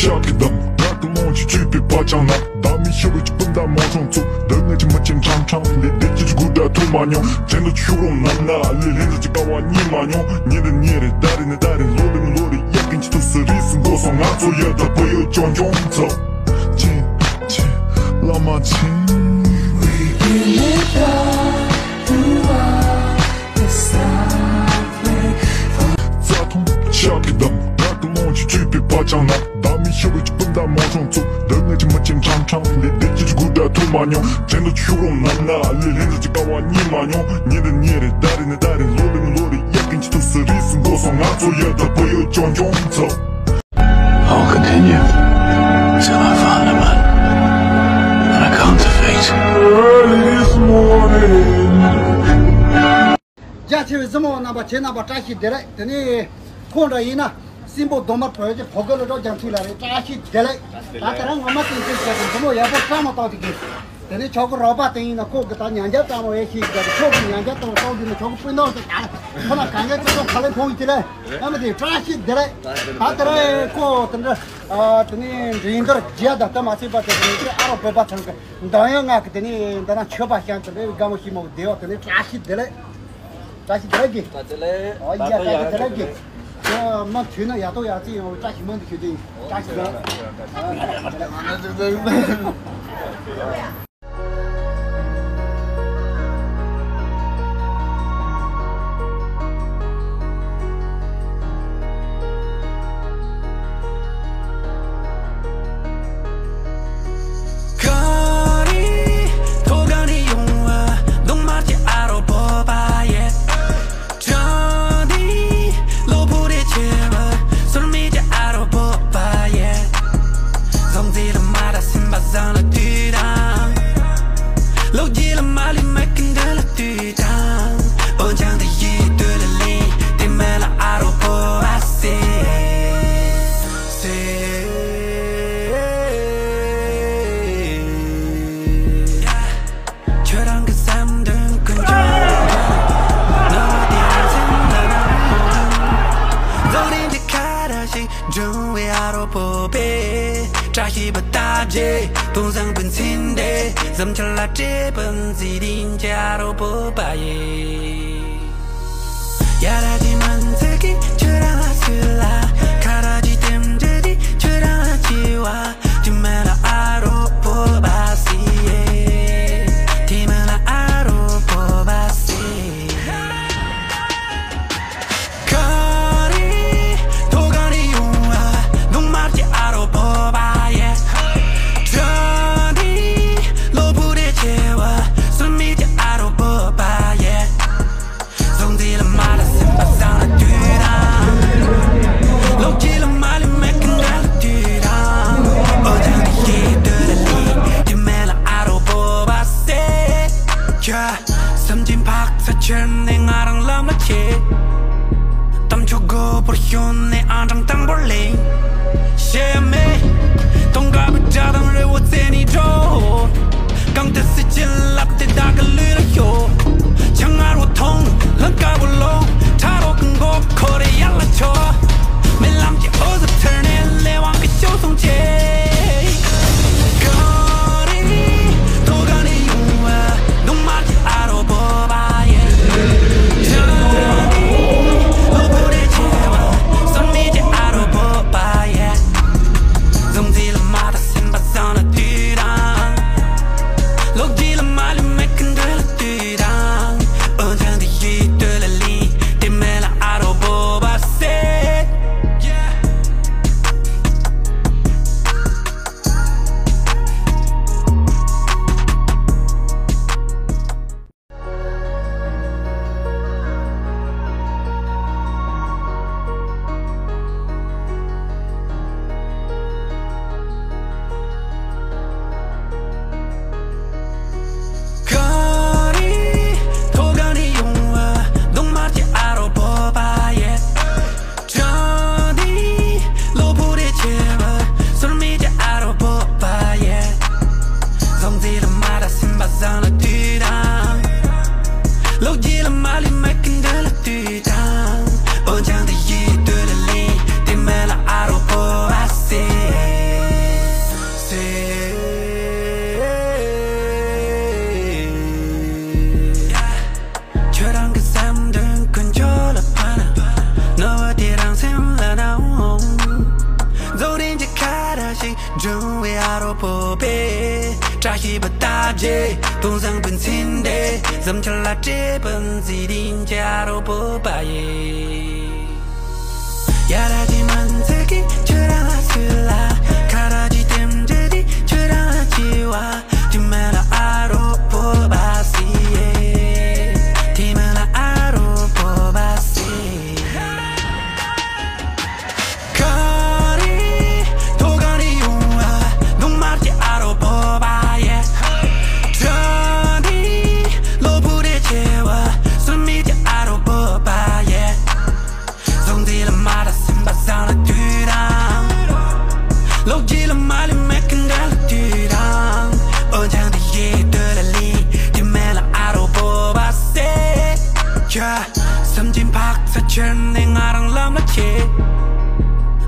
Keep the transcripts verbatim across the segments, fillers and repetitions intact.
ཤག་གི་དམ་བྲག་གི་ཀློང་ཆེན་ཆུ་པའི་བ་ཆང་ན། བདག་མེད་ཤི་བའི་སྤུན་ཟླ་མང་སོང་ཚུགས། སྡུག་བསྔལ་གྱི་མི་ཆེན་ཁྲང་ཁྲང་ལས། བདེ་སྐྱིད་ཀྱི་དགུ་སྒྲ་ཐོས་མ་མྱོང་། བྲན་དུ་ཆུ་རོང་ནམ་ན་ལས། ལྷན་འཛོམས་ཀྱི་དཀའ་བ་གཉིས་མ་མྱོང་། ཉིན་རེ་ཉིན་རེ་ཟླ་རེ་ནས་ཟླ་རེ། ལོ་རེ་ནས་ལོ་རེ། ཡར་རྒྱས་ཀྱི་དུས་སུ་རིས་སུ་འགོར་སོང་། ང་ཚོ་ཡ་ད་བུ་ཡོད་ཆུང་ཆུང་ཚོ། ཆེན་ཆེན་བླ་མ་ཆེན། རྩྭ་ཐང་ཤག་གི་དམ་བྲག་གི་ཀློང་ཆེན་ཆུ་པའི་བ་ཆང་ན། བདག་མེད་ཤི་བའི་སྤུན་ཟླ་མང་སོང་ཚུགས། སྡུག་བསྔལ་གྱི་མི་ཆེན་ཁྲང་ཁྲང་ལས། བདེ་སྐྱིད་ཀྱི་དགུ་སྒྲ་ཐོས་མ་མྱོང་། བྲན་དུ་ཆུ་རོང་ནམ་ན་ལས། ལྷན་འཛོམས་ཀྱི་དཀའ་བ་གཉིས་མ་མྱོང་། ཉིན་རེ་ཉིན་རེ་ཟླ་རེ་ནས་ཟླ་རེ། ལོ་རེ་ནས་ལོ་རེ། ཡར་རྒྱས་ཀྱི་དུས་སུ་རིས་སུ་འགོར་སོང་། ང་ཚོ་ཡ་ད་བུ་ཡོད་ཆུང་ཆུང་ཚོ། I'll continue till I find a man and I come to face. Early this morning. རྒྱ་ཆེ་བའི་གཟིགས་མོ་བ་རྣམ་པ། ཁྱེད་རྣམ་པ་བཀྲ་ཤིས་བདེ་ལེགས། དེ་ནས་ཁོང་འདྲ་ཡིན་ན་སྲིན་པོ་རྡོག་མ་བོད་ཀྱི་ཕོ་རྒོད་ལ་གྲོགས་ཀྱང་ཐུག་ལ་རེད། བཀྲ་ཤིས་བདེ་ལེགས། ད་དེ་རིང་ངོ་མ་བསྟན་བཅོས་བྱས་ཏེ་གཟིགས་མོ་ཡག་པོ་སྤྲང་མོ་བཏང་དེ་གིས། དེ་ནས་ཆོག་གི་རོགས་པ་དེ་ཡིན་ན་ཁོ་གི་ད་ཉན་རྒྱ་སྤྲང་མོ་ཡེ་ཤེས་གི་ཁོ་གི་ཉན་རྒྱ་སྤྲང་མོ་གཏོང་དུས་ན་ཆོག་གི་སྤུན་ནོར་དེ་ག་ཁོ་ན་གང་ག་ཅི་ཐོག་ཁ་ལེ་ཕོང་ཡིན་དེ་ལས་ཨ་མ་དེ་བཀྲ་ཤིས་བདེ་ལེགས། ད་དེ་རིང་ཁོ་དེ་འདྲ་དེ་ནས་འགྲན་བསྡུར་བརྒྱད་དང་དེ་མ་ཚད་པ་དེ་དེ་ནས་ཨ་རོ་བོད་པ་ཚང་གི་འདང་ཡོད་ང་གི་དེ་ནས་འདི་ན་ཆོས་པ་ཤང་དེ་འདྲའི་དགའ་མོ་ཞིག་མོ་བདེ་བ། དེ་ནས་བཀྲ་ཤིས་བདེ་ལེགས། བཀྲ་ཤིས་བདེ་ལེགས་གི། བཀྲ་ཤིས་བདེ་ལེགས། ཨོ་ཡ་བཀྲ་ཤིས་བདེ་ལེགས་གི། ཨ་མ་དུས་ན་ཡ་ཏོ་ཡ་ཙི་ཡོང་བཀྲ་ཤིས་མང་དུ་ཞུ་དེ་ཡིན། བཀྲ་ཤིས་བདེ་ལེགས། གངས་རི་མཐོ་སྒང་ནས་ཡོང་བ། གདོང་དམར་གྱི་ཨ་རོ་བོད་པ་ཡིན། བྲང་འདི་གློ་བུར་དུ་ཆེ་བ། ཟུར་མིག་གི་ཨ་རོ་བོད་པ་ཡིན། གཟུགས་མཛེས་ལ་མ་ར་སེམས་པ་བཟང་ལ་དུས་དང་། ལོ་རྒྱུས་ལ་མ་ལུས་མེད་ཀི་འདི་ལ་དུས་དང་། འོན་ཀྱང་འདི་ཡི་དུས་ལ་ལིང་དེ་མེད་ལ་ཨ་རོ་བོད་པ་ཟེར། ཟེར། ཁྱོད་རང་གི་བསམ་དོན་ཀུན་འབྱུང་། ནམ་དུས་སེམས་ལ་རང་རྫོགས་རིང་གི་ཁ་ར་ཞིག་འབྱུང་བའི་ཨ་རོ་བོད་པའི། བཀྲ་ཤིས་པ་སྟབས་ཀྱིས་དུང་བཟང་པོའི་མཚན་དེ། གཟིམ་ཆུང་ལ་སྤྲད་པའི་མཛེས་རིང་གི་ཨ་རོ་བོད་པ་ཡིན། ཡ་ར་ཇི་མན་ཚེ་གི་ཁྱོད་རང་ལ་སུ་ལ། ཁ་ར་ཇི་ཏེམ་ཇི་དི་ཁྱོད་རང་ལ་ཅི་བ། དེ་མེད་ལ་ཨ་རོ་བོད་པ་ཟེར། དེ་མེད་ལ་ཨ་རོ་བོད་པ་ཟེར། གངས་རི་མཐོ་སྒང་ནས་ཡོང་བ། གདོང་དམར་གྱི་ཨ་རོ་བོད་པ་ཡིན། བྲང་འདི་གློ་བུར་དུ་ཆེ་བ། ཟུར་མིག་གི་ཨ་རོ་བོད་པ་ཡིན། གཟུགས་མཛེས་ལ་མ་ར་སེམས་པ་བཟང་ལ་དུས་དང་། སྒྲོན་བའི་ཨ་རོ་བོད་པའི་བཀྲ་ཤིས་པ་སྟབས་ཀྱིས་དུང་བཟང་པོའི་འཛིན་གྲྭའི་འཛུམ་ཆར་ལ་སྤྲས་པ་མཛེས་ལྡན་གྱི་ཨ་རོ་བོད་པ་ཡིན། ཡ་ར་ཇི་མན་ཚེ་གི་ཁྱོད་རང་སུ་ལ་ཁ་ར་ཇི་དེམ་ཇི་དི་ཁྱོད་རང་ཅི་བ་ཇི་མེ་ལ་ཨ་རོ་བོད་པ་སི་ཡེ་དེ་མེ་ལ་ཨ་རོ་བོད་པ་སི། ག་རེ་དོ་ག་རེ་ཡོང་བ་ནུ་མར་གྱི་ཨ་རོ་བོད་པ་ཡེ། དྲ་འདི་ལོ་བུ་རེ་ཆེ་བ་སུ་མི་གྱི་ཨ་རོ་བོད་པ་ཡེ། ཟུང་འདི་ལ་མ་ར་སེམས་པ་བཟང་ལ་དུས་དང་། ལོག་གི་ལ་མ་ལུས་མེད་ཀི་འདྲ་ལ་དུས་དང་། འོན་ཀྱང་དེ་ཡེ་དོ་ལ་ལི་དེ་མེ་ལ་ཨ་རོ་བོད་པ་སི། ཁྱོད་སེམས་ཅན་འཕགས་ཚ་ཁྱེར་ནས་ང་རང་ལམ་ལ་ཁྱེར།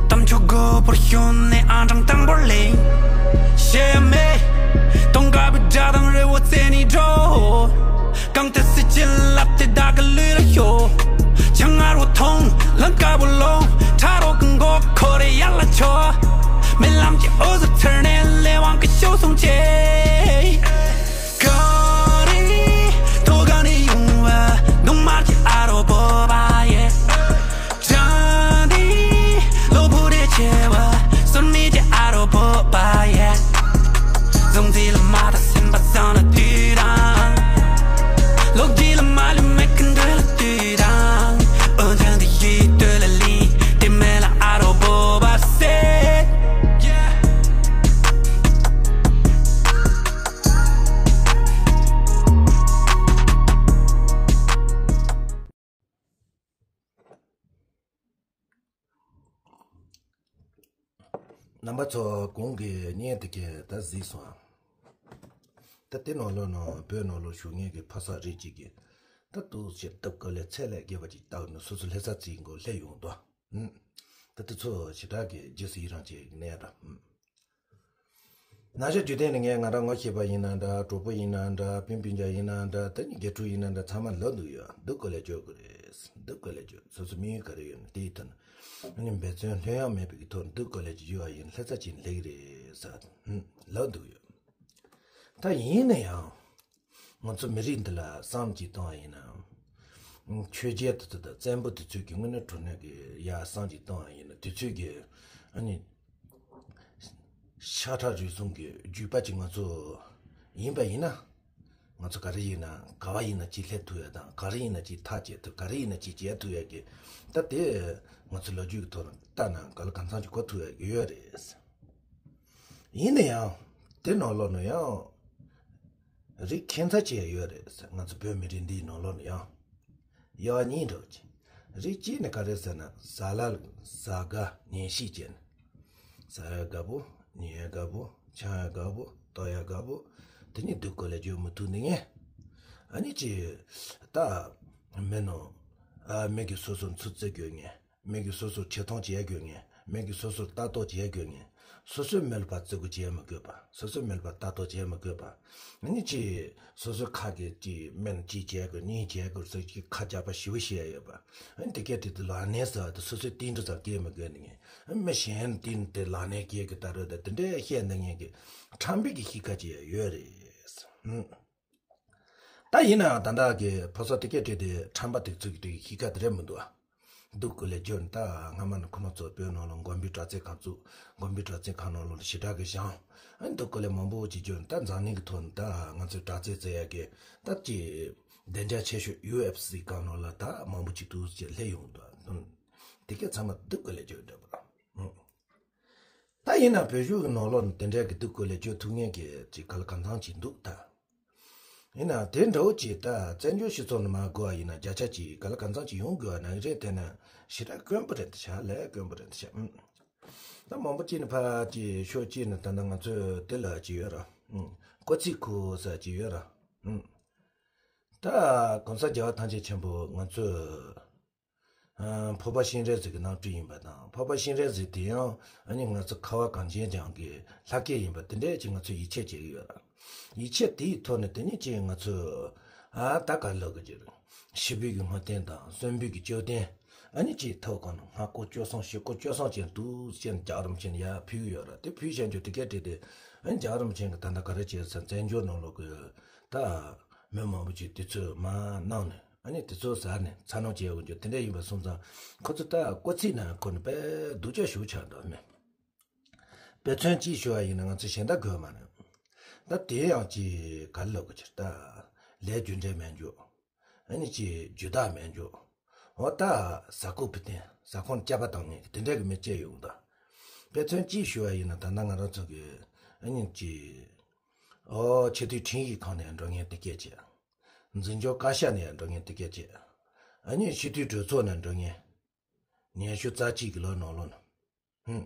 གཏམ་ཆོ་མགོ་པོར་ཤོན་ནས་ཨང་གྲངས་དང་པོར་ལེན། ཤེས་མེད་གཏོང་དཀའ་བའི་དགྲ་དང་རི་བོ་རྩེ་ནས་འགྲོ། གང་དུ་སྲིད་ཀྱི་ལབ་སྟེ་བདག་གི་ལུས་ལ་ཤོག་ཆང་ངར་བོ་འཐུང་ལམ་དཀར་བོ་ལོང་ཁྲ་རོག་གི་མགོ་འཁོར་རེ་ཡར་ལ་ཆོག་མི་ལམ་གྱི་འོ་ཟུག་ཚར་ནས་ལས་དབང་གི་ཤོག་སོང་ཆེ། ག་རེ་དོ་ག་ནས་ཡོང་བ་ནུ་མར་གྱི་ཨ་རོ་བོད་པ་ཡེ། དྲ་འདི་ལོ་བུ་རེ་ཆེ་བ་སུ་མི་གྱི་ཨ་རོ་བོད་པ་ཡེ། ཟུང་འདི་ལ་མ་ར་སེམས་པ་བཟང་ལ་དུས་དང་། ལོག་གི་ལ་མ་ལུས་མེད་ཀི་འདྲ་ལ་དུས་དང་། འོན་ཀྱང་དེ་ཡི་དོ་ལ་ལི་དེ་མེ་ལ་ཨ་རོ་བོད་པ་སི། རྣམ་པ་ཚོ་གོང་གི་བརྙན་དེ་གས་ད་གཟིགས་སོང་ཨ། ད་དེ་ནང་ལོགས་ནང་བོད་ནང་ལོགས་བཞུགས་མཁན་གྱི་ཕ་ས་རིགས་གཅིག་གིས་ད་འདུག་ཅེས་སྟབས་ཀ་ལས་ཚད་ལས་བརྒལ་བ་ཅིག་བཏགས་ནས་སོ་སོ་ལྷ་ས་རྩེའི་མགོ་སླེབས་ཡོང་དོ། ད་དེ་ཚོ་ཞེ་དྲག་གི་རྗེས་སུ་ཡི་རང་བྱེད་ཀྱི་གནས་ར། ན་གཞོན་རྒྱུད་ལྡན་ནི་ངས་ང་རང་ངོ་ཤེས་པ་ཡིན་ན་འདྲ། གྲོགས་པོ་ཡིན་ན་འདྲ། སྤུན་སྤུན་ཀྱག་ཡིན་ན་འདྲ། ད་ནི་དགེ་ཕྲུག་ཡིན་ན་འདྲ། ཚང་མ་ལབ་འདུག་ཡོད། སྡུག་ག་ལས་སྐྱོ་གི་རེད། སྡུག་ག་ལས་སྐྱོ། སོ་སོ་དམིགས་ཡུལ་ག་རེ་ཡོད་ན་དེའི་ཐོག་ནས་ཨ་ནི་འབད་བརྩོན་ལྷོད་ཡངས་མེད་པའི་གི་ཐོག་ནས་སྡུག་ག་ལས་སྐྱོ་ཡོད་ཡིན། ལྷ་ས་ཅིག་ལེགས་རེད་ཟེར་ལབ་འདུག་ཡོད། ད་ཡིན་ན་ཡང་ང་ཚོ་མི་རིགས་འདི་ལ་བསམ་གྱིས་བཏང་བ་ཡིན་ན། ཆོས་རྒྱལ་དེ་ཚོ་དང་བཙན་པོ་དེ་ཚོས་ཀྱི་དངོས་གནས་དྲང་གནས་ཀྱི་ཡ་བསམ་གྱིས་བཏང་བ་ཡིན་ན་དེ་ཚོས་ཀྱི་ཨ་ནི་ཤ་ཁྲག་རུས་གསུམ་གྱི་རྒྱུད་པ་ཅིག་ང་ཚོ་ཡིན་པ་ཡིན་ན། ང་ཚོ་ག་རེ་ཡིན་ན་ག་བ་ཡིན་ན་ཅིག་སླེབས་ཐུབ་ཡ་དང་། ག་རེ་ཡིན་ན་ཅིག་ཐག་བཅད་ཐུབ། ག་རེ་ཡིན་ན་ཅིག་བྱེད་ཐུབ་ཡ་གི་ད་དེ་ང་ཚོ་ལོ་རྒྱུས་ཀྱི་ཐོག་ནས་ལྟ་ན་ག་ལ་གང་འཚམ་ཅིག་གོ་ཐུབ་ཡ་གི་ཡོད་རེད། ཡིན་ན་ཡང་དེ་ནང་ལོགས་ནས་ཡང་རིགས་ཁྱད་མཚར་ཅིག་ཡོད་རེད། ང་ཚོ་བོད་མི་རིགས་འདིའི་ནང་ལོགས་ནས་ཡང་དབྱེ་བ་གཉིས་འགྲོ་གི། རིགས་གཅིག་ནི་ག་རེ་ཟེར་ན་ཟ་ལ་ཟ་དགའ་ཉན་ཤེས་ཅན། ཟ་ཡ་དགའ་པོ། ཉན་ཡ་དགའ་པོ། འཆང་ཡ་དགའ་པོ། ལྟོགས་ཡ་དགའ་པོ། དེ་ནི་སྡུག་ག་ལས་སྐྱོ་མི་ཐུབ་ནི་ངས། ཨ་ནི་ཅི་ད་མི་ནོ། ཨ་མི་གི་སོ་སོར་ཚུར་བརྩི་དགོས་ངས། མི་གིས་སོ་སོར་ཆེ་མཐོང་བྱེད་དགོས་ངས། མི་གིས་སོ་སོར་ལྟ་རྟོག་བྱེད་དགོས་ངས། སོ་སོའི་མི་ལ་ཕར་བརྩི་བཀུར་བྱེད་མི་དགོས་པ། སོ་སོའི་མི་ལ་ཕར་ལྟ་རྟོག་བྱེད་མི་དགོས་པ། ཨ་ནི་ཅི། སོ་སོའི་ཁ་གིས་ཅི་སྨན་གཅིག་བྱེད་དགོས་གཉིས་བྱེད་དགོས་ཟེར་གྱི་ཁ་རྒྱག་པ་ཞེ་པོ་བཤད་ཡོད་པ། ཨ་ནི་དེ་གས་དེ་དུ་ལག་ལེན་ཟེར་བ་དེ་སོ་སོའི་སྟེང་དུ་ཙམ་སྐྱེལ་མི་དགོས་ནི་ངས། ཨ་མི་གཞན་སྟེང་དུ་དེ་ལག་ལེན་སྐྱེལ་གི་ད་རེད། དེ་འདྲས་བཤད་འདི་ངས་གི་ཁྲམ་པའི་གི་གཤིས་ཀ་ཅིག་ཡོད་རེད། ཧུམ། ད་ཡིན་ནའང་ད་ལྟ་གི་ཕོ་གསར་དེ་སྐད་བྲིས་ཏེ་ཁྲམ་པ་དེ་ཚོ་གི་དེ་གི་གཤིས་ཀ་དེ་རེད་མི་འདུག་ཨ། སྡུག་གུ་ལས་སྐྱོ་ནི། ད་སྔ་མ་ནས་ཁོ་རང་ཚོ་བོད་ནང་ལ་མགོན་པོའི་དྲག་རྩལ་ཁང་བཙུགས། མགོན་པོའི་དྲག་རྩལ་ཁང་ནང་ལ་ཞེ་དྲག་གི་བཞེངས། ཨ་ནི་སྡུག་གུ་ལས་མང་པོ་ཅིག་སྐྱོ་ནི། ད་འཛམ་གླིང་གི་ཐོག་ནས་ད་ང་ཚོའི་དྲག་རྩལ་རྩེ་ཡ་གི་ད་ཅིག་བདེ་འཇགས་ཆེ་ཤོས་ཡུ་ཨེཕ་སི་སྒང་ནང་ལ་ད་མང་པོ་ཅིག་འདུག་ཅེས་སླེབས་ཡོང་འདུག་ཨ། དེ་གས་ཚང་མ་སྡུག་གུ་ལས་སྐྱོ་འདྲ་པོ་རེད། ད་ཡིན་ན་བོད་གཞུང་གི་ནང་ལོགས་ནས་དེ་འདྲའི་གི་སྡུག་གུ་ལས་སྐྱོ་ཐུབ་མཁན་གི་ཅིག་ག་ལ་གང་འཚམ་ཅིག་འདུག་ད། ཡིན་ན་དེ་འདྲ་བོ་ཅིག་ད་བཙན་བྱོལ་སྤྱི་ཚོགས་ནང་མར་དགོས་པ་ཡིན་ན་བརྒྱ་ཆ་གཅིག་ག་ལ་གང་འཚམ་ཅིག་ཡོང་དགོས་པ་ནང་བཞིན་དེ་ནི་ཞེ་དྲག་དཀོན་པོ་རེད་འདི་ཤག་ལས་དཀོན་པོ་རེད་འདི་ཤག་ཨུམ། ད་མང་པོ་ཅིག་ནི་ཕར་ཅིག་ཕྱོགས་གཅིག་ནས་ད་ལྟ་ང་ཚོས་དེ་ལ་ཅིག་ཡོད་ར། ཨུམ། སྐུ་ཚེ་ཁུ་ཟེར་ཅིག་ཡོད་ར། ཨུམ། ད་གོང་ས་རྒྱལ་བ་ཐམས་ཅད་མཁྱེན་པ་ང་ཚོས། ཨ། འཕགས་པ་སྤྱན་རས་གཟིགས་ཀྱི་རྣམ་སྤྲུལ་ཡིན་པ་དང་། འཕགས་པ་སྤྱན་རས་གཟིགས་དེ་ཡང་ཨ་ནི་ང་ཚོ་ཁ་བ་གངས་ཅན་ལྗོངས་ཀྱི་ལྷ་སྐལ་ཡིན་པ་དེ་འདྲས་ཅིག་ང་ཚོས་ཡིད་ཆེས་བྱེད་ཀྱི་ཡོད་ར། ཡིད་ཆེས་དེའི་ཐོག་ནས་དེ་ཉིད་ཅིག་ང་ཚོས་ཨ་ད་ག་ལབ་དགོས་ཀྱི་རེད། ཕྱི་ཕུད་ཀྱི་བསྔོ་རྟེན་དང་གསོན་ཕུད་ཀྱི་མཆོད་རྟེན། ཨ་ནི་ཅིག་ཐོག་གང་ན་སྔ་སྐོར་བཅུ་གསུམ་བཞི་སྐོར་བཅུ་གསུམ་ཅན་དུ་ཅན་རྒྱལ་བ་རིན་པོ་ཆེ་ནས་ཡར་ཕུལ་ཡོད་ར། དེ་ཕུལ་བཞག་རྒྱུ་དེ་གས་བྲིས་ཏེ། ཨ་ནི་རྒྱལ་བ་རིན་པོ་ཆེ་གི་ད་ལྟ་ག་རེ་བྱས་ཟེར་བཙན་བྱོལ་ནང་ལོགས་གི་ད་མི་མང་པོ་ཅིག་དུས་ཚོད་མར་གནང་ནས། ཨ་ནི་དུས་ཚོད་ཟ་ནས་འཚར་ལོངས་བྱས་ཡོང་རྒྱུ་དེ་འདྲ་ཡིན་པ་སོང་ཙང་། ཁོ་ཚོ་ད་སྐུ་ཚེ་ནང་ཁོ་ནི་དཔེ་སྡུག་ཅག་ཞུགས་ཆགས་འདུག་མེད། དཔེ་མཚོན་གཅིག་ཞུ་བ་ཡིན་ན། ང་ཚོ་གཞན་དག་དགོས་མ་རེད། ད་དེ་ཡང་ཅིག་ག་ལབ་དགོས་ཀྱི་རེད། ད་ལས་རྒྱུ་འབྲས་མེད་རྒྱུ། ཨ་ནི་ཅིག་རྒྱུ་དག་མེད་རྒྱུ། འོ་ད་ཟ་ཁུག་ཕུད་བསྟན་ཟ་ཁང་སྐྱ་པ་བཏང་ངེས་དེ་འདྲ་གི་མི་སྐྱེ་ཡོང་ད། དཔེ་མཚོན་གཅིག་ཞུ་བ་ཡིན་ན། ད་ལྟ་ང་རང་ཚོ་གི་ཨ་ནི་ཅིག་ཨོ་ཆེས་མཐོའི་ཁྲིམས་ཡིག་ཁང་ནས་འགྲོ་ངེས་དེ་སྐད་ཅེས། འཛིན་སྐྱོང་བཀའ་ཤག་ནས་འགྲོ་ངེས་དེ་སྐད་ཅེས། ཨ་ནི་སྤྱི་འཐུས་གྲོས་ཚོགས་ནས་འགྲོ་ངེས། ཉི་ཤུ་རྩ་གཅིག་གི་ལོ་ནང་ལོགས་ན། ཧུམ།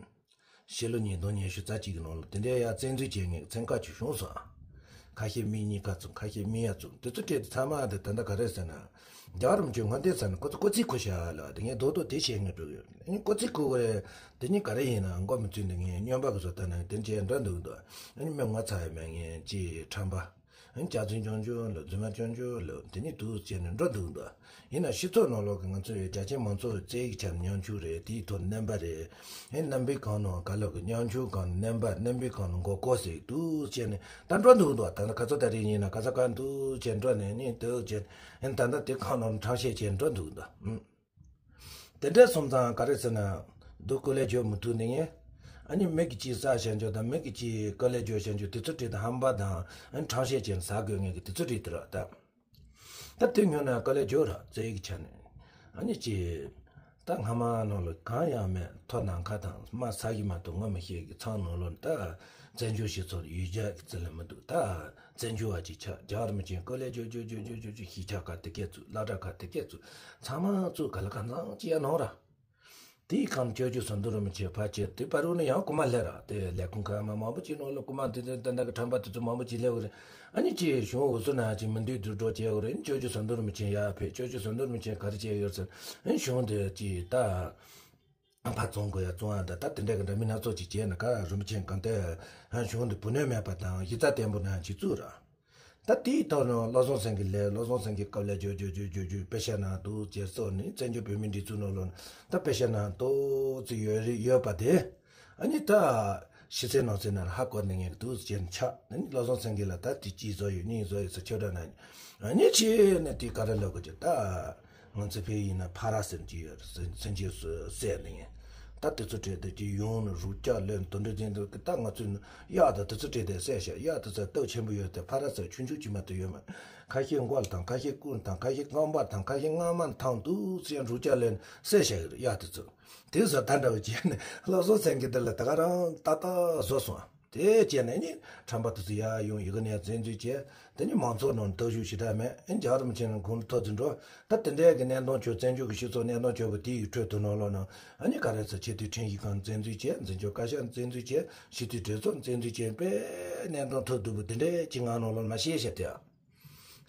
ཕྱི་ལོ་ཉིས་སྟོང་ཉི་ཤུ་རྩ་གཅིག་གི་ནང་ལ་དེ་འདྲའི་ཡར་བཙན་འཛུལ་བྱེད་མཁན་གྱི་ཚན་ཁག་ཅིག་བྱུང་སོང་ཨ། ཁ་ཤས་མི་གཉིས་ཀ་བཙུགས། ཁ་ཤས་མི་ཡར་བཙུགས། དེ་ཚོ་སྤྲད་དེ་ཚང་མ་དེ་ད་ལྟ་ག་རེ་ཟེར་ན། རྒྱལ་བ་རིན་པོ་ཆེ་སྔོན་བསྡད་ས་ནས་ཁོ་ཚོ་སྐུ་ཚེ་འཁོར་བཞག་ལ། དེ་ངས་རྡོག་རྡོག་དེ་བྱེད་མཁན་འགྲོ་གི་ཡོད། ཨ་ནི་སྐུ་ཚེ་འཁོར་བའི་དེ་ཉིད་ག་རེ་ཡིན་ན་མགོ་མི་ཚོས་འདི་ངས་སྨྱོན་པ་གི་བཟོ་ལྟ་ནས་དེ་བྱས་འགྲོ་འདུག་འདུག་ཨ་ནི་མི་ངོ་ཚ་ཡ་མེད་མཁན་ཅིག་ཁྲམ་པ། ཨ་ནི་སྐྱག་རྫུན་རྐྱང་རྐྱང་ལ། རྫུན་མ་རྐྱང་རྐྱང་ལ། དེ་ནི་འདུག་བྱས་ནས་འགྲོ་འདུག་འདུག་ཡིན་ན་སྤྱི་ཚོགས་ནང་ལོགས་ཀྱི་ང་ཚོའི་རྒྱ་ཆེའི་མང་ཚོགས་རྩེ་ཡིག་ཆ་ནས་ཉམ་ཆུང་རེད། དེའི་ཐོག་ནས་རྣམ་པ་རེད། ཨེ་རྣམ་པའི་སྒང་ནང་ག་ལབ་གི། ཉམ་ཆུང་སྒང་ནས་རྣམ་པ། རྣམ་པའི་སྒང་ནས་མགོ་སྐོར་ཟེར་འདུག་བྱས་ནས་ད་འགྲོ་འདུག་འདུག་ད་ནི་ག་ཚོད་ད་རེས་ཡིན་ན་ག་ས་ག་འདུག་བྱས་འགྲོ་ནས་ནི་འདུག་བྱས། ཨེ་ད་ལྟ་དེ་ཁང་ནང་ཁྲམ་བཤད་བྱས་འགྲོ་འདུག་འདུག་ཨུམ། དེ་འདྲ་སོང་ཙང་ག་རེ་ཟེར་ན། སྡུག་དཀའ་ལས་བརྗོད་མི་ཐུབ་ནི་ངས། ཨ་ནི་མི་གིས་ཅིག་བསགས་བཞག་རྒྱུ་དང་། མི་གིས་ཅིག་དཀའ་ལས་བརྗོད་བཞག་རྒྱུ་དེ་ཚོ་བྲིས་ཏེ་ཧམ་པ་དང་། ཨ་ནི་ཁྲམ་བཤད་བྱས་ནས་ཟ་དགོས་མཁན་གྱི་དེ་ཚོ་བྲིས་ཏེ་ར་ད། ད་དེ་ཉོ་ན་དཀའ་ལས་བརྗོད་ར་རྩེ་ཡིག་ཆ་ནས། ཨ་ནི་ཅི། ད་སྔ་མ་ནང་ལ་གང་ཡང་མེད། ཐོག་ནམ་མཁའ་དང་མ་ས་གཞི་མ་གཏོགས་ངོ་མི་ཤེས་ཀྱི་ཚང་ནང་ལོགས་ད་བཙན་བྱོལ་སྤྱི་ཚོགས་ཡུལ་གྱར་གྱི་རྩིས་ལ་མི་འདུག་ད་བཙན་བྱོལ་བ་ཅིག་ཆགས། རྒྱལ་བ་རིན་པོ་ཆེ་དཀའ་ལས་བརྗོད་བརྗོད་བརྗོད་བརྗོད་བརྗོད། གཞིས་ཆགས་ཁག་དེ་གས་བཙུགས། སློབ་གྲྭ་ཁག་དེ་གས་བཙུགས། ཚང་མ་བཙུགས་ག་ལ་གང་འཚམ་ཅི་ཡང་གནང་ར། དེའི་སྒང་སྤྱི་འཐུས་ཟམ་གདོང་རིན་པོ་ཆེ་ཕར་བྱས། དེ་བར་དུ་ནི་ཡང་རྐུ་མ་སླེབས་ར། དེ་ལས་ཁུངས་ཁག་མ་མང་པོ་ཅིག་ནང་ལ་རྐུ་མ་དེ་དེ་དེ་འདྲ་གི་ཁྲམ་པ་དེ་ཚོ་མང་པོ་ཅིག་སླེབས་ཡོད་རེད། ཨ་ནི་ཅིག་གཞུང་འུ་ཚོ་ནང་ཅིག་མི་འདུས་སྡུག་གྲོགས་བྱས་ཡོད་རེད། ཨ་ནི་སྤྱི་འཐུས་ཟམ་གདོང་རིན་པོ་ཆེ་ཡར་ཕེབས། སྤྱི་འཐུས་ཟམ་གདོང་རིན་པོ་ཆེ་ག་རེ་བྱས་ཡོད་ཟེར། ཨ་ནི་གཞུང་དེ་ཅིག་ད་ཕར་བཙོང་དགོས་ཡ་བཙོང་ཡ་ད་ད་དེ་འདྲ་གི་འདྲ་མིན་སྣ་ཚོགས་ཅིག་བྱས་ནས། ག་རིན་པོ་ཆེ་གང་ལྟར་གཞུང་འདི་བུ་སྣོད་མེད་པ་དང་གཞི་རྩ་བརྟན་པོ་ནང་ཅིག་བཙུགས་ར། ད་དེའི་ཐོག་ནས་བློ་བཟང་སེང་གེ་ལས། བློ་བཟང་སེང་གེ་དཀའ་ལས་བརྗོད་བརྗོད་བརྗོད་བརྗོད་བརྗོད། དཔེ་ཆ་ནང་འདུག་ཅེས་སོགས་ནི་བཙན་བྱོལ་བོད་མིའི་སྒྲིག་འཛུགས་ནང་ལོགས་ད་དཔེ་ཆ་ནང་ཏོག་ཙི་ཡོད་རེད། ཡོད་པ་དེ་ཨ་ནི་ད་ཕྱི་གསལ་ནང་གསལ་ནང་ལ་ཧ་གོ་ནས་ངས་འདུག་ཅེས་ཆགས། ཨ་ནི་བློ་བཟང་སེང་གེ་ལ་ད་དེ་གཅིག་བཟོ་ཡོད། གཉིས་བཟོ་ཡོད་ཟེར་ཁྱོད་འདྲ་ན། ཨ་ནི་ཕྱི་ནས་དེ་ག་རེ་ལབ་དགོས་ཀྱི་ད། ང་ཚོ་ཕ་གི་ཡིན་ན་ཕ་ར་ཟེར་གྱི་ཡོད་རེད། སེམས་ཅན་སུ་བསད་ནས། ད་དེ་ཚོ་བྲིས་ཏེ་ཅིག་ཡོང་ནས་རུ་སྐྱག་ལེན་དུ་འདྲ་དེ་འདུག་གི། ད་ང་ཚོས་གཡག་དང་དེ་ཚོ་བྲིས་ཏེ་བསད་བཞག། གཡག་དེ་ཚོ་སྟོབས་ཆེན་པོ་ཡོད་དེ། ཕ་ར་ཟེར་ཆུང་ཆུང་ཅིག་མ་གཏོགས་ཡོད་མ་རེད། ཁ་ཤས་མགོ་ལ་བཏང་། ཁ་ཤས་རྐུན་བཏང་། ཁ་ཤས་རྐང་པ་བཏང་། ཁ་ཤས་རྔ་མ་བཏང་འདུག་ཟེར་རུ་སྐྱག་ལེན་བསད་བཞག་གི་རེད་གཡག་དེ་ཚོ། དེ་བཟོ་ལྟ་འདྲ་བོ་བྱས་ནས་བློ་བཟང་སེང་གེ་དེ་ལ་ད་ག་རང་ཏག་ཏག་བཟོ་སོང་། དེ་བྱས་ནས་ནི་ཁྲམ་པ་དེ་ཚོ་ཡར་ཡོང་། ཡ་གི་ནས་བཙན་འཛུལ་བྱས། དེ་ནི་མང་ཚོགས་ནང་འདུག་རྒྱུ་ཞེ་དྲག་མེད། ཨེ་རྒྱལ་བ་རིན་པོ་ཆེ་ནས་གོང་ལ་ཐོག་ཚུད་འགྲོ། ད་དེ་འདྲའི་གི་གནས་སྟངས་བྱུང་། བཙན་བྱོལ་གྱི་སྤྱི་ཚོགས་གནས་སྟངས་བྱུང་བ་དེ་ཡི་ཁྲོད་དུ་ནང་ལོགས་ནང་ཨ་ནི་ག་རེ་ཟེར། ཆེས་མཐོའི་ཁྲིམས་ཞིབ་ཁང་བཙན་འཛུལ་བྱས། འཛིན་སྐྱོང་བཀའ་ཤག་བཙན་འཛུལ་བྱས། སྤྱི་འཐུས་གྲོས་ཚོགས་བཙན་འཛུལ་བྱས། དཔེ་གནས་སྟངས་ཐོག་སྡུག་པོ་དེ་འདྲའི་ཅིག་ང་ནང་ལོགས་མ་ཤེས་ཤག་དེ།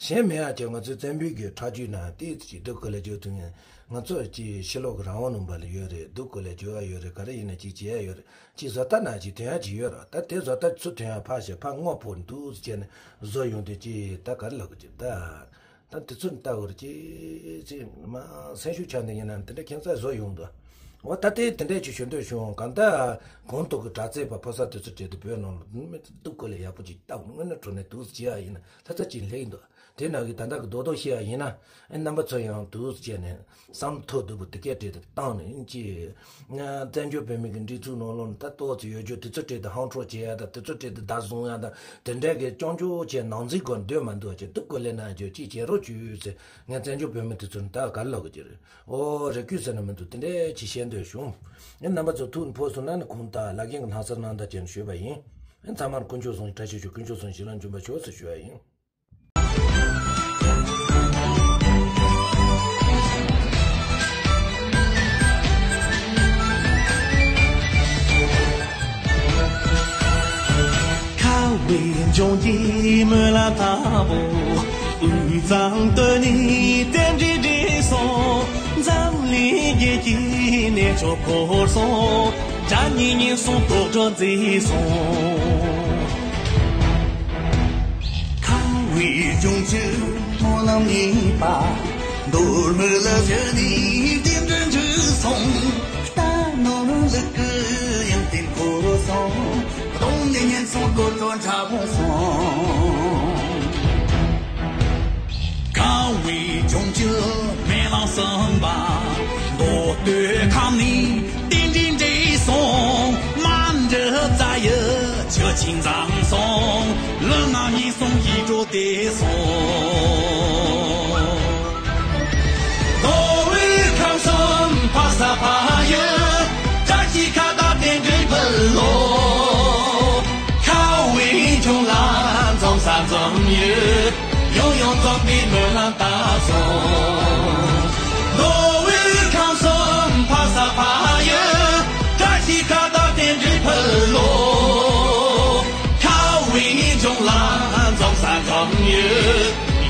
གཞན་མེད་ཡ་ཅིག་ང་ཚོའི་བཙན་པོའི་གི་ཁྲག་རྒྱུད་ནང་ཏོག་ཙམ་ཅིག་སྡུག་དཀའ་ལས་བརྗོད་ཐུབ་མཁན། ང་ཚོ་ཅིག་ཕྱི་ལོགས་ཀྱི་རང་དབང་ལུང་པ་ལ་ཡོད་རེད། སྡུག་དཀའ་ལས་བརྗོད་ཡ་ཡོད་རེད། ག་རེ་ཡིན་ན་ཅིག་བྱེད་ཡ་ཡོད་རེད། ཅིག་བཟོ་ལྟ་ནང་ཅིག་ཐོན་ཡ་ཅིག་ཡོད་རེད། ད་དེ་བཟོ་ལྟ་ཚུར་ཐོན་ཡ་ཕར་བཞག། ཕར་སྔོན་ཕོག་འདུག་ཟེར་ནས་བཟོ་ཡོང་དུས་ཅིག་ད་ག་རེ་ལབ་དགོས་ཀྱི་ད། ད་དེ་ཚོ་ལྟ་བུར་ཅིག་ཅིག་མ་སེམས་ཤུགས་ཆག་ནས་ཡིན་ན་དེ་འདྲ་ཁྱད་མཚར་བཟོ་ཡོང་འདུག་འོ་ད་དེ་དེ་འདྲ་ཅིག་ཞུ་འདོད་བྱུང་། གང་ལྟར་གོང་དུ་གི་དྲག་རྩལ་པ་ཕོ་གསར་དེ་ཚོ་བྲིས་ཏེ་བོད་ནང་ལ་སྡུག་དཀའ་ལས་ཡག་པོ་ཅིག་བཏང་། དངོས་གནས་དྲང་གནས་འདུག་ཟེར་བྱེད་ཡ་ཡིན་ན་ལྷ་ས་ཅིག་སླེབས་ཡིན་འདུག་དེ་ནང་གི་ད་ལྟ་གི་རྡོག་རྡོག་བཤད་ཡ་ཡིན་ན། ཨེ་རྣམ་པ་ཚོ་ཡང་འདུག་བྱས་ནས་བསམ་ཐོག་སྡུག་པོ་དེ་གས་བྲིས་ཏེ་བཏང་ནས་ཅི། བཙན་བྱོལ་བོད་མི་གི་སྒྲིག་འཛུགས་ནང་ལོགས་ནས་ད་ཏོག་ཙམ་ཡོད་རྒྱུ་དེ་ཚོ་བྲིས་ཏེ་ཧང་འཕྲོག་བྱེད་ཡ་དང་། དེ་ཚོ་བྲིས་ཏེ་བརྡ་བཟུང་ཡ་དང་། དེ་འདྲ་གི་རྐྱང་རྐྱང་བྱས་ནང་འཛིང་སྒོ་འདོད་མ་འདུག་བྱས། སྡུག་དཀའ་ལས་གནང་རྒྱུ་ཅིག་བྱེད་རོགས་བྱོས་ཟེར། ངས་བཙན་བྱོལ་བོད་མི་དེ་ཚོ་ནས་ད་ག་རེ་ལབ་དགོས་ཀྱི་རེད། ཨོ་རེ་སྐུལ་ཟེར་ན་མི་འདུག་དེ་འདྲ་ཅིག་བཤད་འདོད་བྱུང་། ངས་རྣམ་པ་ཚོ་ཐུགས་ཕོག་སོང་ན་ནི་གོང་དང་ལག་ལེན་གྱི་ལྷག་བསམ་གནང་དང་བྱས་ནས་ཞུས་པ་ཡིན། ཚང་མར་དཀོན་མཆོག་གསུམ་གྱི་བཀྲ་ཤིས་ཤོག་དཀོན་མཆོག་གསུམ་གྱི་བྱིན་རླབས་འབྱུང་བར་ཤོག་ཟེར་ཞུ་བ་ཡིན། ཁ་བའི་ལྗོངས་ཀྱི་སྨོན་ལམ་ལྟ་བུ། དབུས་གཙང་སྟོད་ནས་རྟེན་འབྲེལ་འགྲིག་སོང་། འཛམ་གླིང་རྒྱལ་གྱི་གནས་མཆོག་བོར་སོང་། དགྲ་གཉེན་ཉེན་སོང་། དོག་དྲག་མཛེས་སོང་། ཁ་བའི་ལྗོངས་ཀྱི་སྨོན་ལམ་གཉིས་པ། མདོ་སྨད་ལ་བཞུད་ནས་རྟེན་འབྲེལ་འགྲིག་ སོང་། རྟ་ནོར་ལུག་གི་ཡང་སྟེང་འཁོར་སོང་། གདོང་ནས་ཉན་སོང་དཀོར་བྲོ་འདྲ་པོ་སོང་། ཁ་བའི་ལྗོངས་ཀྱི་མེ་ལ་སོན་པ། མདོ་སྟོད་ཁམས་ནས་རྟེན་འབྲེལ་འགྲིག་སོང་། མ་འདྲི་རྩ་ཡི་ཆུ་ཆེན་འཛོམས་སོང་། ལུས་ངག་ཉེན་སོང་ཡིད་འགྲོ་བདེ་སོང་། མདོ་དབུས་ཁམས་གསུམ་ཕ་ས་ཕ་ཡུལ། བཀྲ་ཤིས་ཁ་བཏགས་རྟེན་འབྲེལ་ཕུལ་ལོ། ཁ་བའི་ལྗོངས་ལ་འཛོམས་ས་འཛོམས་ཡུལ། ཡང་ཡང་འཛོམས་པའི་སྨོན་ལམ་བཏབ་སོང་། མདོ་དབུས་ཁམས་གསུམ་ཕ་ས་ཕ་ཡུལ། བཀྲ་ཤིས་ཁ་བཏགས་རྟེན་འབྲེལ་ཕུལ་ལོ། ཁ་བའི་ལྗོངས་ལ་འཛོམས་ས་འཛོམས་ཡུལ།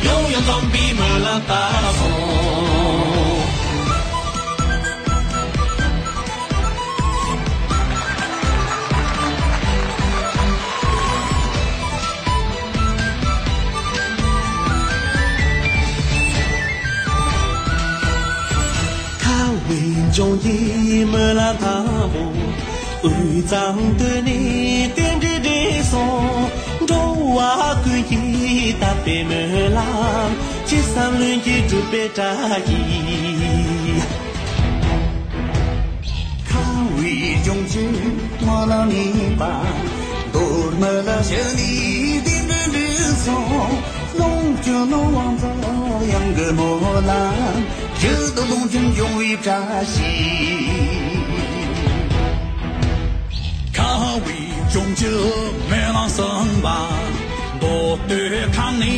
ཡང་ཡང་འཛོམས་པའི་སྨོན་ལམ་བཏབ་སོང་། ཁ་བའི་ལྗོངས་ཀྱི་སྨོན་ལམ་དང་པོ། དབུས་གཙང་སྟོད་ནས་རྟེན་འབྲེལ་འགྲིག་སོང་། འགྲོ་བ་ཀུན་གྱིས་བཏབ་པའི་སྨོན་ལམ། ཅི་བསམ་ལྷུན་གྱིས་འགྲུབ་པའི་བཀྲ་ཤིས། ཁ་བའི་ལྗོངས་ཀྱི་སྨོན་ལམ་ནུས་པ། མདོ་སྨད་ལ་ཞི་ནས་རྟེན་འབྲེལ་འགྲིག་སོང་། ལོངས་སྤྱོད་ནོར་དབང་རྫོགས་གཡང་གི་སྨོན་ལམ། རྒྱུད་དུ་ལོངས་སྤྱོད་འབྱུང་བའི་བཀྲ་ཤིས། ཁ་བའི་ལྗོངས་ཀྱི་སྨོན་ལམ་གསུམ་པ། མདོ་སྟོད་ཁམས་ནས་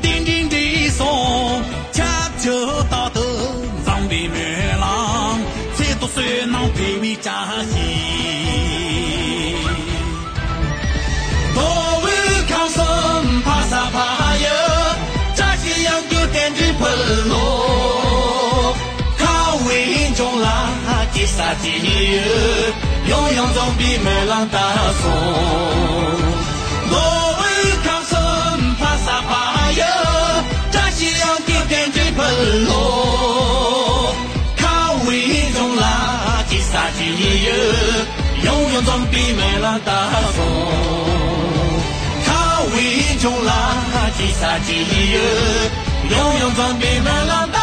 རྟེན་འབྲེལ་འགྲིག་སོང་། ཆབས་ཅིག་རྟག་ཏུ་འཛོམས་པའི་སྨོན་ལམ། ཚེ་ཐུབ་བསོད་ནམས་འཕེལ་བའི་བཀྲ་ཤིས། མདོ་དབུས་ཁམས་གསུམ་ཕ་ས་ཕ་ཡུལ། བཀྲ་ཤིས་གཡང་རྒྱུད་རྟེན་འབྲེལ་ཕུལ་ལོ། ཁ་བའི་ལྗོངས་ལ་སྐྱེ་ས་སྐྱེ་ཡུལ། ཡང་ཡང་འཛོམས་པའི་སྨོན་ལམ་བཏབ་སོང་། མདོ་དབུས་ཁམས་གསུམ་ཕ་ས་ཕ་ཡུལ། བཀྲ་ཤིས་གཡང་རྒྱུད་རྟེན་འབྲེལ་ཕུལ་ལོ། ཁ་བའི་ལྗོངས་ལ་སྐྱེ་ས་སྐྱེ་ཡུལ། ཡང་ཡང་འཛོམས་པའི་སྨོན་ལམ་བཏབ་སོང་། ཁ་བའི་ལྗོངས་ལ་སྐྱེ་ས་སྐྱེ་ཡུལ། ཡང་ཡང་འཛོམས་པའི་སྨོན་ལམ་བཏབ།